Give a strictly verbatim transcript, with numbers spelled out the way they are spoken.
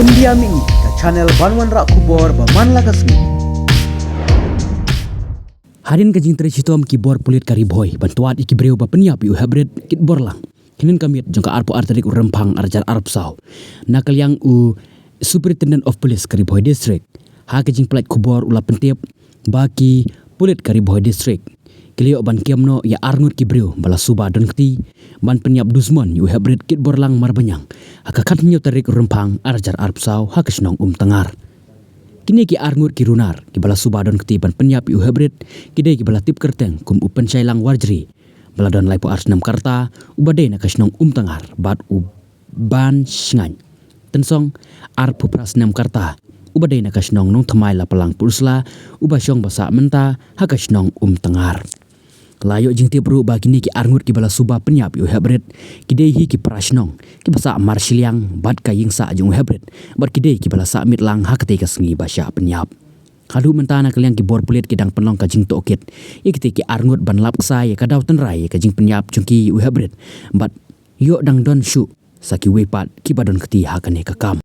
India Mini, ka channel ban wanrah khubor ba man la ka sngi. Hadien ka jingtrei shitom ki bor pulit ka Ri Bhoi ban twad ïa ki briew ba pynïap ïa u Heprit Kitborlang, hynnin ka miet jong ka arphew ar tarik u Rymphang arhajar arphew saw, na ka liang u Superintendent of Police ka Ri Bhoi District, ha ka jingpynlait khubor u la pyntip ba ki pulit ka Ri Bhoi District ki la ïoh ban kem noh ïa arngut ki briew ba la suba don kti ban pynïap dusmon ïa u Heprit Kitborlang Marbaniang ha ka khathynñiew tarik u Rymphang arhajar arphew saw ha ka shnong Umtangar. Kine ki arngut ki runar kiba la suba don kti ban pynïap ïa u Heprit ki dei kiba la tip kyrteng kum u Pynshailang Warjri, ba la don laiphew ar snem ka rta, uba dei na ka shnong Umtangar, bad u Ban Shngain Tynsong, arphew phra snem ka rta, uba dei na ka shnong Nongthymmai Lapalang Pynursla, uba shong ba sah mynta ha ka shnong Umtangar. La ïoh jingtip ruh ba kine ki arngut kiba la suba pynïap ïa u Heprit ki dei hi ki para shnong kiba sah marshiliang bad ka ïing sah jong u Heprit, bad ki dei kiba la sah miet lang ha katei ka sngi ba shah pynïap. Haduh mynta na ka liang ki bor pulit ki dang pynlong ka jingtohkit ïa kitei ki arngut ban lap ksai ïa ka daw tynrai ïa ka jingpynïap jong ki ïa u Heprit, bad ïoh dang don shuh sa kiwei pat kiba don kti ha kane ka kam.